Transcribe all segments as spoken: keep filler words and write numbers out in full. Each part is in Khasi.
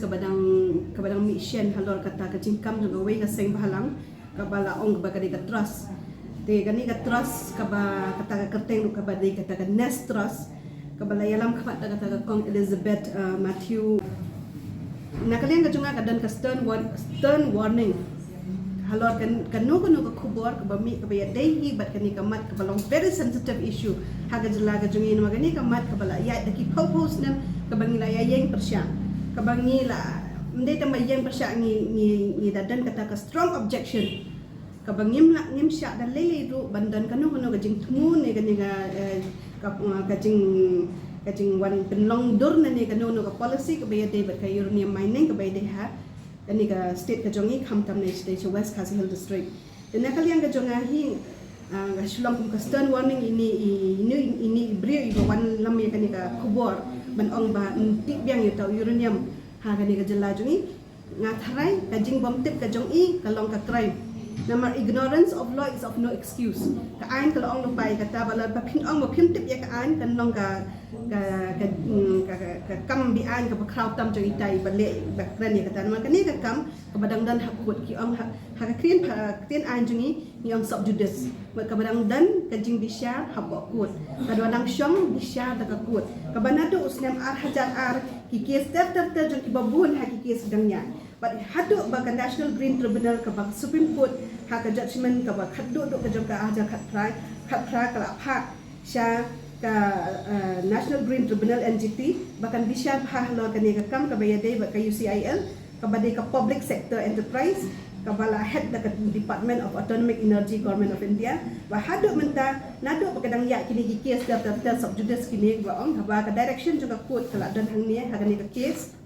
kaba dang, kaba dang mih shen halor kata ka jingkam jong kawei ka seng bhalang kaba la ong kaba ka dei ka trust. Te kane ka trust kaba kata ka kyrteng ruh kaba dei kata ka Nest Trust, kaba la ïalam khmat da kata ka Kong Elizabeth, uh, Matthew. Na ka liang ka jong nga ka don ka stern, war, stern warning halor kan, kano kano ka khubor kaba mih kaba ïadei hi bad kane ka mat kaba long very sensitive issue ha ka jylla ka jong ngi, namar kane ka mat kaba la ïaid da ki phew phew snem kaba ngi la ïa ïeng pyrshah, kaba ngi la, ym dei tang ba ïeng pyrshah, ngi, ngi, ngi da don kata ka strong objection kaba ngim lah, ngim shah da lei lei ruh ban don kano kano ka jingthmu ne kane ka, eh, ka, eh, ka jing, ka jingwan pynlong dur ne kano kano ka policy kaba ïadei bad ka uranium mining kaba ïadei ha kane ka state ka jong ngi, khamtam ne state sha West Khasi Hills District. Te na ka liang ka jong nga hi, ah, ka shu long kum ka stern warning ïa ine i, ine i, ine i briew iba wan lam ïa kane ka khubor ban ong ba ym tip biang ïa uta u uranium ha kane ka jylla jong ngi. Nga tharai ka jingbymtip ka jong i ka long ka crime. Namar ignorance of law is of no excuse. Ka aiñ ka la ong lypa ïa kata, ba lada phin ong ba phim tip ïa ka aiñ, kan long ka, ka, ka, mm, ka, ka, ka kam be-aiñ kaba khraw tam jong ita iba leh, ba kren ïa kata. Namar kane ka kam kaba dang don ha kut, ki ong ha, ha ka ktien, ha ka ktien aiñ jong ngi ngi ong sub judice. Bad kaba dang don ka jingbishar hapoh kut, kaba dang shong bishar da ka kut. Kaba naduh u snem ar hajar ar, ki case ter ter ter jong kiba bun ha ki case ki dang ïaid. Bad haduh ba ka National Green Tribunal kaba Supreme Court ha ka judgment kaba khatduh duh ka jong ka ar hajar khatphra, khatphra ka la phah sha ka, eh, National Green Tribunal, N G T, ba kan bishar bha halor kane ka kam kaba ïadei bad ka U C I L, kaba dei ka public sector enterprise kaba la head da ka Department of Atomic Energy, Government of India. Ba haduh mynta, naduh ba ka dang ïaid kine ki case ter ter ter sub judice kine, ba ong haba ka direction jong ka kut ka la don hangne ha kane ka case,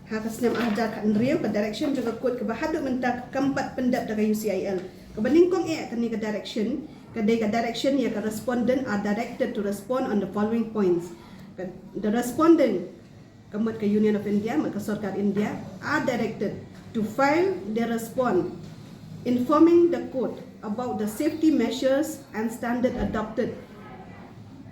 ha ka snem ar hajar khathynriew, ka direction jong ka kut kaba haduh mynta kam pat pyndep da ka U C I L. Kaba nyngkong eh kane ka direction ka dei ka direction ïa ka respondent are directed to respond on the following points. Ka, the respondent, ka mut ka Union of India, mut ka sorkar India, are directed to file their response informing the court about the safety measures and standard adopted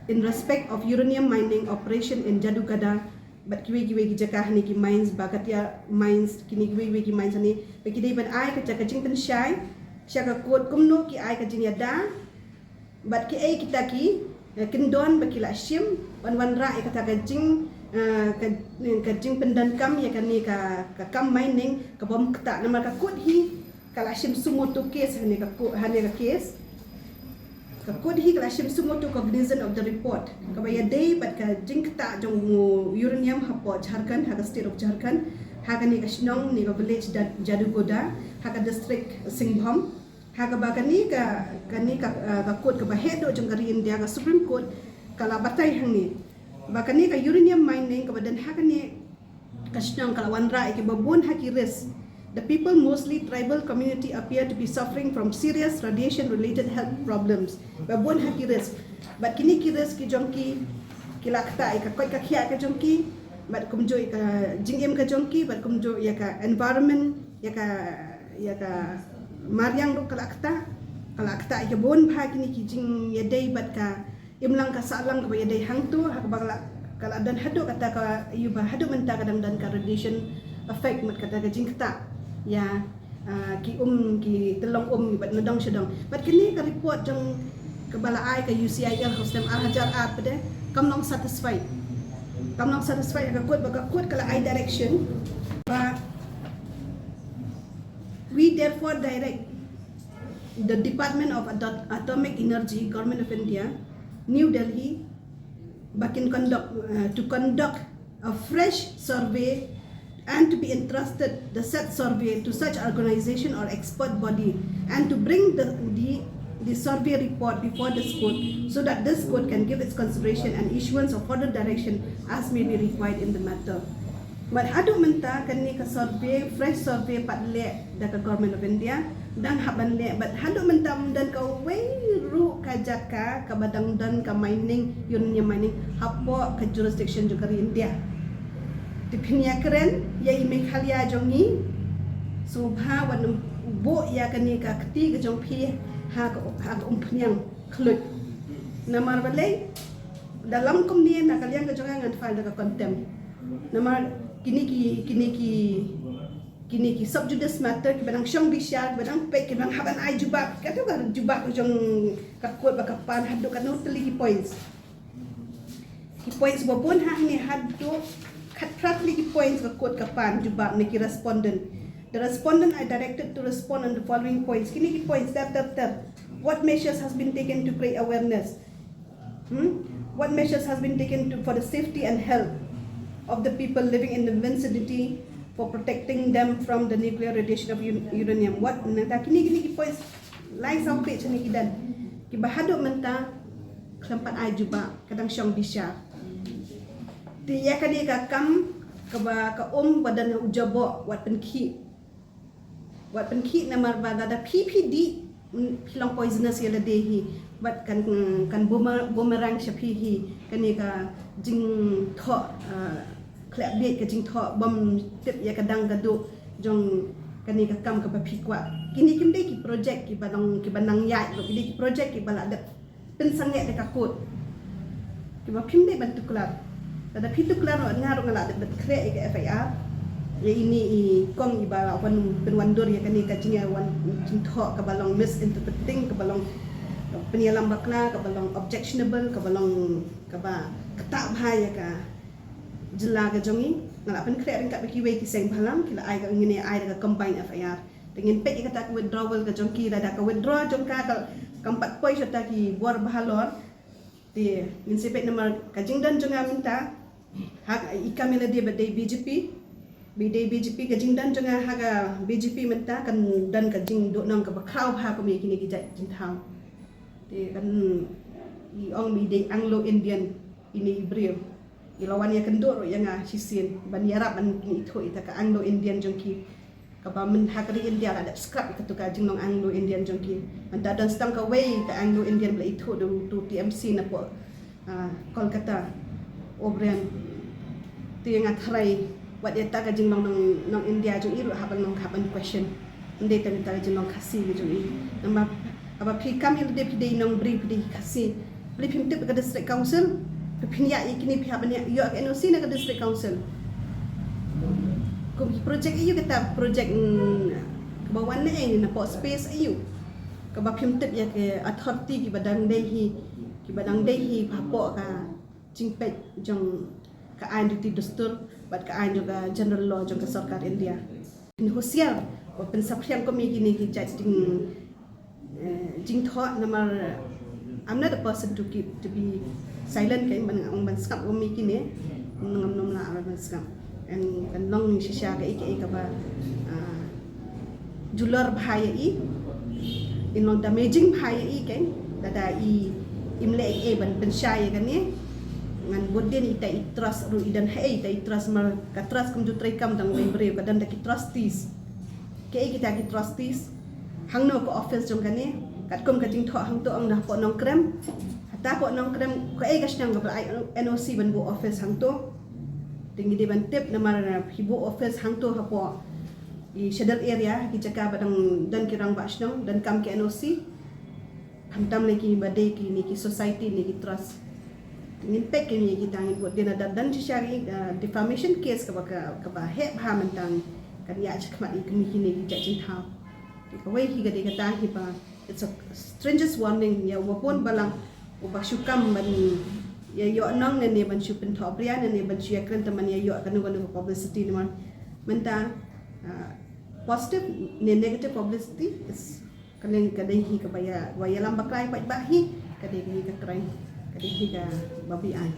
in respect of uranium mining operation in Jadugada bad kiwei kiwei ki jaka ha kine ki mines, ba ka tia mines, kine kiwei kiwei ki mines ha kine, ba ki dei ban ai ka jaka jingpynshai sha ka kut kumno ki ai ka jingïada bad kiei kita ki, eh, kyndon ba ki la shim ban wanrah ïa kata ka jing, eh, ka, ka jingpyndonkam ïa kane ka, ka kam mining kaba ym ktah, namar ka kut hi ka la shim suo motu case ha kane ka ku-, ha kane ka case. Ka kut hi ka la shim suo motu cognizance of the report kaba ïadei bad ka jingktah jong u uranium hapoh Jharkhand, ha ka state of Jharkhand, ha kane ka shnong ne ka village Jadugada, ha ka district Singhbhum. Ha kaba kane ka, kane ka, eh, ka kut kaba heh duh jong ka ri India, ka Supreme Court, ka la batai hangne ba kane ka uranium mining kaba don ha kane ka shnong ka la wanrah ïa kiba bun ha ki risk. The people, mostly tribal community, appear to be suffering from serious radiation related health problems. Ba bun ha ki risk. Bad kine ki risk ki jong ki, ki la ktah ïa ka koit ka khiah ka jong ki, bad kumjuh ïa ka jingim ka jong ki, bad kumjuh ïa ka environment, ïa ka, ïa ka mariang ruh ka la ktah. Ka la ktah ïa ka bun bha kine ki jingïadei bad ka imlang ka sahlang kaba ïadei hangto, ha kaba ka la, ka la don haduh kata ka, ïa ba haduh mynta ka dang don ka radiation effect, mut kata ka jingktah ïa, ah, ki um, ki tyllong um bad nadong shadong. Bad kane ka report jong kaba la ai ka U C I L ha u snem ar hajar ar pat de kam long satisfied. Kam long satisfied ha ka kut, ba ka kut ka la ai direction ba, we therefore direct the Department of Ato-, Atomic Energy, Government of India, New Delhi, ba kin conduct, uh, to conduct a fresh survey and to be entrusted the said survey to such organization or expert body, and to bring the, the, the survey report before this court, so that this court can give its consideration and issuance of further direction as may be required in the matter. Bad haduh mynta kane ka survey, fresh survey pat leh da ka Government of India, dang hap ban leh, bad haduh mynta ym don kawei ruh ka jaka kaba dang don ka mining, uranium mining, hapoh ka jurisdiction jong ka ri India. Te phin ïa kren ïa i Meghalaya jong ngi, sngewbha wat nym buh ïa kane ka kti ka jong phi ha ka, ha ka umphniang khluit. Namar balei, da long kumne na ka liang ka jong nga ngan file da ka contempt. Namar Kine ki, kine ki, kine ki sub judice matter kiba nang shong bishar, kiba nang peit, kiba nang hap ban ai jubab. Kato ka jubab jong ka court ba ka pan haduh katno tylli ki points. Ki points ba bun hangne haduh khatphra tylli ki points ka court ka pan jubab na ki respondent. The respondent are directed to respond on the following points. Kine ki points, tep, tep, tep. What measures has been taken to create awareness? Hmm? What measures has been taken to, for the safety and health of the people living in the vicinity for protecting them from the nuclear radiation of u-, uranium? What, nangta kine, kine ki points, lai saw page ni ki don. Kiba haduh mynta khlem pat ai jubab, ka dang shong bishar. Te ïa kane ka kam kaba ka um ba don u jaboh, wat pynkhih. Wat pynkhih namar ba lada phi, phi dih, mm, phi long poisonous ïa lade hi. Bad kan, kan boomer-, boomerang sha phi hi. Kane ka jingthoh, ah, khleh bieit, ka jingthoh bym tip ïa ka dang ka duh jong kane ka kam kaba phi kwah. Kine kim dei ki project kiba nang, kiba nang ïaid ruh, ki dei ki project kiba la dep pynsangeh da ka court. Kiba phim dei ban tuklar. Lada phi tuklar ruh, nga ruh nga la dep ban khreh ïa ka F I R. Ïa ine i kong iba la wan pynwandur ïa kane ka jingïawan, jingthoh kaba long misinterpreting, kaba long pynïalam bakla, kaba long objectionable, kaba long kaba ktah bha ïa ka jylla ka jong i. Nga la pynkhreh ryngkat bad kiwei ki seng bhalang, ki la ai ka, ngin ai da ka combined F I R. Te ngin peit ïa kata ka withdrawal ka jong ki, lada ka withdraw jong ka, ka kam pat poi sha ta ki bor ba halor. Te ngin sa peit namar ka jingdon jong nga mynta ha i kam ïa lade ba dei B J P. Ba dei B J P, ka jingdon jong nga ha ka B J P mynta kan don ka jingduhnong kaba khraw bha kum ïa kine ki jait jingthaw. Te kan i ong ba i dei Anglo Indian ine i briew. I la wan ïakynduh ruh ïa nga shisien ban ïarap ban pynithuh ïa ka Anglo Indian jong ki. Kaba mynta ha ka ri India la dep scrap ïa katu ka jinglong Anglo Indian jong ki. Mynta don tang kawei ka Anglo Indian ba la ithuh da utu T M C napoh, ah, Kolkata, O'Brien. Te nga tharai wat ïa ta ka jinglong nong, nong India jong i ruh hap ban long, hap ban question. Ym dei tang ïa ta ka jinglong Khasi ka jong i. Namar haba phi kam ïa lade phi dei nongbriew, phi dei Khasi. Balei phim tip ka District Council? Phi, phin ïa ïa kine phi hap ban ïa ïoh ka N O C na ka District Council. Kum ki project aiu kata project, mm, kaba wan na ei napoh space aiu. Kaba phim tip ïa ki authority kiba dang dei hi, kiba dang dei hi hapoh ka jingpeit jong ka aiñ duty dustur bad ka aiñ jong ka general law jong ka sorkar India. Phin husiar, ba phin saphriang kum ïa kine ki jait jing, eh, jingthoh namar I'm not a person to keep, to be silent, kan, ban ong ban sngap kum ïa kine, ngam nym lah ban sngap. Kan, kan long shisha kaei kaei kaba, ah, julor bha ïa i, in long damaging bha ïa i, kan, lada i im leh ei ban pynshai ïa kane. Ngan bud dien ita i trust ruh i don haei ita i trust, mar ka trust kum ju treikam dang wei briew, ka don da ki trustees. Kaei kita ki trustees? Hangno ka office jong kane? Katkum ka jingthoh hangto ong da hapoh Nongkrem. Hata hapoh Nongkrem kaei ka shnong kaba la ai N O C ban buh office hangto? Te ngi dei ban tip namar phi buh office hangto hapoh i schedule area, ki jaka ba dang don ki rangbah shnong, donkam ki N O C. Khamtam lei kiba dei kine ki society ne ki trust. Ngin peit kine kita, ngin bud dien lada don shisha ki, ah, defamation case kaba, ka, kaba heh bha mynta, kan ïaid shakhmat ïa kine ki jait jingthaw. Kawei hi ka dei kata hi ba, it's a strangest warning ïa uba bun balang uba shu kam ban ïa ïoh nong ne, ne ban shu pynthohbria ne, ne ban shu ïakren tang ban ïa ïoh kano kano ka publicity, namar mynta, ah, positive ne negative publicity is Ka dei, ka dei hi kaba ïa, ba ïalam bakla paidbah hi, ka dei hi ka crime, ka dei hi kaba biang.